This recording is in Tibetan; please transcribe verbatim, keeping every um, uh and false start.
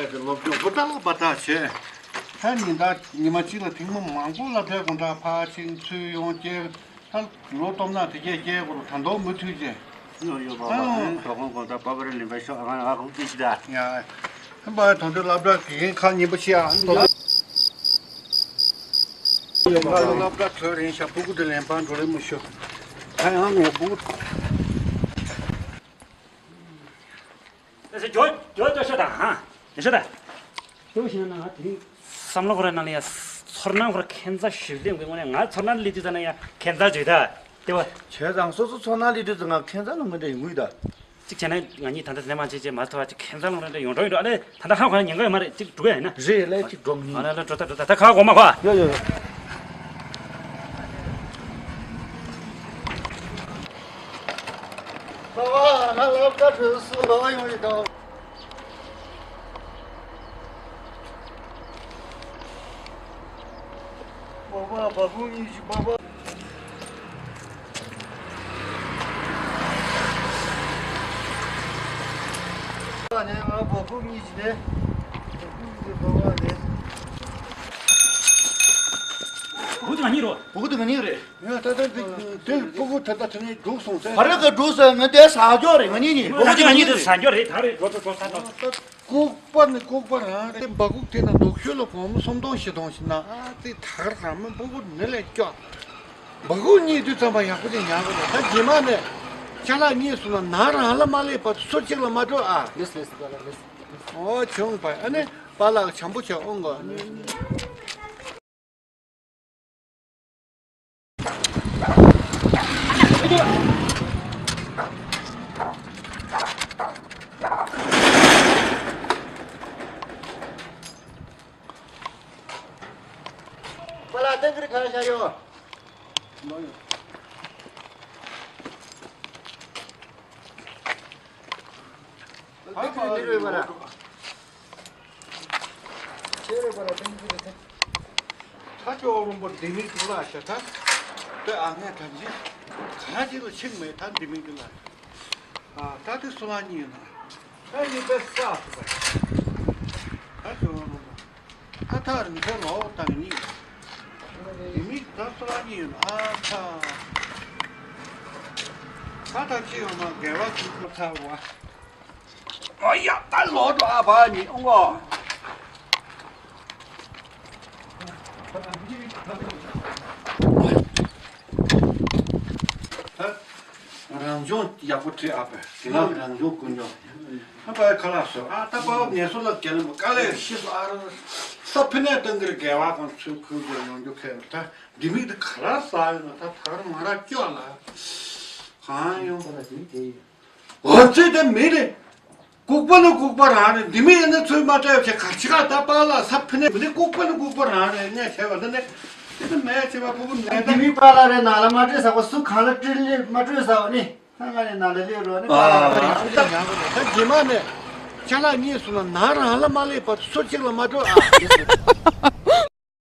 སློབ་སྦྱོང་པོ་ཏ་ལ་པ་ཏ་བྱས། ད་ཉིན་ལྟར་ཉི་མ་གཅིག་ལ་ཐེངས་མ་མང་པོ་སློབ་གྲྭའི་དགོང་དག་ཕར་ཕྱིན་ཚུར་ཡོང་བསྐྱལ། ད་ལོ་སྟོང་ན་དེ་གས་བསྐྱལ་དགོས་རུ་ད་མདོག་མུ་མཐུད་ཅན། ཡོ་ཡོ་པ་པ་ཨང་། ཨང་། དོ་དགོང་དགོང་དག་པ་པ་རེ་ལིན་པ་ཤོག་ཨང་ཨ་ཁུག་ཀི་ཅི་ད། ཡ། ཧམ་པ་ད་འདི་སློབ་གྲྭ་དགེ་རྒན་ཁག་ཉིན་པོ་ཤི་ཨ་ཧམ་པ། ཡོ་པ་སློབ་གྲྭ་གྲོལ་རན་ཤག་སྤུ་གུ་དེ་ལན་པ་འགྲོ་ལེ་མི་ཤོག་ད་ཡང་ངས་སྤུ་གུ། ཨེ་ཟེར་ཇོ་ཇོ་ཇོ་ཤོད་དང་ཧ། ཇོ་ཤོད་དང་། ཇོ་ཤོད་ན་ང་དེ་རིང་བསམ་བློ་ཁོ་ར་ནང་ལ་ཡ་ཚོར་སྣང་ཁོ་ར་ཁྱད་མཚར་ཞིག་ལྡན་དགོས་ངོ་ནས་ང་ཚོར་སྣང་ལི་དུས་ཙ་ན་ཡ་ཁྱད་མཚར་བརྗོད་ད་དེ་བ། བྱས་ཙང་སོ་སོ་ཚོར་སྣང་ལི་དུས་ཙ་ང་ཁྱད་མཚར་ལ་ངོ་འདྲ་ཡིན་ངུས་ད། གཅིག་བྱས་ན་ང་གཉིས་ད་ལྟ་དེ་ནས་མ་བྱས་རྗེས་མ་ཐོ་བ་གཅིག་ཁྱད་མཚར་ལོང་རེ་འདྲ་ཡོང་འགྲོ་ཡོང་འགྲོ་ཨ་ལེ་ད་ལྟ་ཧ་གོ་ན་ཉན་ག་ཡོད་མ་རེད་གཅིག་འགྲོ་ག་ཡིན་ན། རེད་ལེ་གཅིག་འགྲོ་ངེས། ཨ་ལེ་ལེ་འགྲོ་ད་འགྲོ་ད་ད་ཁ་གོ་མ་གོ་ཨ། ཡོ་ཡོ་ཡོ། ལགས་པ་ང་ལབ་ཀ་གྲོས་སུ་ལོག་ཡོང་ཡོད་དོ། པ་པ་བ་ཕུ་གཉིས་ཀྱི་པ་པ། པ་ནས་ང་བ་ཕུ་གཉིས་ཀྱི་ནས། བ་ཕུ་གཉིས་ཀྱི་པ་པ་ནས། བུ་དེ་ང་གཉིས་རོ། བུ་དེ་ང་གཉིས་རེད། ཡ་ད་ལྟ་འདི་འདི་སྤུ་གུ་ད་ལྟ་དེ་ནས་འགྲོ་སོང་ཟེར། བ་ར་ག་འགྲོ་ཟེར་ང་དེ་ཟ་རྒྱུ་རེད་ང་གཉིས་གཉིས་བུ་དེ་ང་གཉིས་དེ་ཟ་རྒྱུ་རེད་ད་རེད་འགྲོ་འགྲོ་འགྲོ་ད་ད། ལྐུགས་པ་ནི་ལྐུགས་པ་རང་རེད། འབའ་ཁུག་དེ་ན་ལྡོག་ཤོས་ལ་བུ་མོ་སུམ་སྟོང་བཞི་སྟོང་ཞིག་ན་ཨ་ཙི་ད་ག་རང་མི་འབའ་ཁུག་ནི་ལས་སྐྱོ། འབའ་ཁུག་གཉིས་དུས་ཙམ་པ་ཡག་པོ་དེ་ཉར་དགོས་རེད། ད་རྗེས་མ་ནས་ཅ་ལག་གཉིས་སུ་ན་ན་རང་ལ་མ་སླེབས་བར་སུ་གཅིག་ལ་མ་འགྲོ་ཨ། ལེས་ལེས་པ་ལ་ལེས། ཨོ་བྱུང་བ་ཨ་ནི་པཱ་ལགས་བྱམས་པོ་བྱས་ཨོ་མགོ། པཱ་ལགས་སྟེང་གི་རི་ཁ་ཤ་ཡོད། ཨ་ཁུ་ནི་རོས་པ་ར། ཁྱེད་རོས་པ་ར་ཏན་ཏན་ཏན། ད་ཅོག་རོང་པོ་ལྡེ་མིག་ཏུ་ལ་ཤ་ད། ཏེ་ཨ་ངས་ད་ཅི་ག་ཅི་ལ་ཆིག་མེད་ད་ལྡེ་མིག་ཏུ་ལ། ཨ་ད་ཏེ་སུ་ལ་གཉིས་ཡོད་ན། ད་ཡིན་པས་ས་སུ་པ། ད་ཅོག་རོང་པོ། ད་ཐག་རིང་ཐོག་ལོག་བཏང་ནི། ལྡེ་མིག་ད་སུ་ལ་གཉིས་ཡོད་ན་ཨ་ད། ད་ད་ཅི་ཡོད་ན་དགེ་བ་ཅིག་ཐོབ་ཚར་བ། ཨ་ཡ་ད་ལོག་འགྲོ་ཨ་བ་ནི་ཨོང་གོ། རང་བྱུང་ཡག་པོ་བྲིས་ཨ་པས་དེ་ལ་རང་བྱུང་ཀུན་འབྱུང་ཨ་པའི་ཁ་ལག་བཟོས་ཨ་ད་པ་ངལ་གསོ་ལ་རྒྱལ་ལ་དཀའ་ལས་ཤི་སོ་ཨ་ར་ས་ཕི་ནས་བཏང་གི་རེད་དགེ་བ་གང་ཚུལ་ཁུལ་དུ་ཡོང་རྒྱུ་ཁེལ་ད་ལྡེ་མིག་ད་ག་ལ་ཟ་ཡོད་ན་ད་ད་ག་ར་མ་ར་སྐྱོ་ལ་གང་ཡོང་། ཨོ་ཙི་དེ་མི་རེད། ལྐུགས་པ་ནི་ལྐུགས་པ་རང་རེད། ལྡེ་མིག་ཡིན་ན་ཚོད་མ་སྤྲད་བྱས་གར་ཆི་ག་ད་པཱ་ལགས་ས་ཕི་ནས་མི་ལྐུགས་པ་ནི་ལྐུགས་པ་རང་རེད་ངས་བྱས་པ་འདི་ནི་དེ་ནི་མེད་བྱས་པ་ཕུ་བུ་མེད་ལྡེ་ད། མིག་པཱ་ལགས་རེད་ནང་ལ་མ་སྤྲད་ཟ་བ་སུ་གང་ལ་སྤྲད་ལེ་མ་སྤྲད་ཟ་བ་ནི་ད་ང་ནི་ནང་ལ་སླེབས་རོགས་ནི་པཱ་ལགས་རེད། ད་རྗེས་མ་ནས་ཅ་ལག་གཉིས་སུ་ན་ན་རང་ལ་མ་སླེབས་པར་སུ་གཅིག་ལ་མ་འགྲོ་ཨ།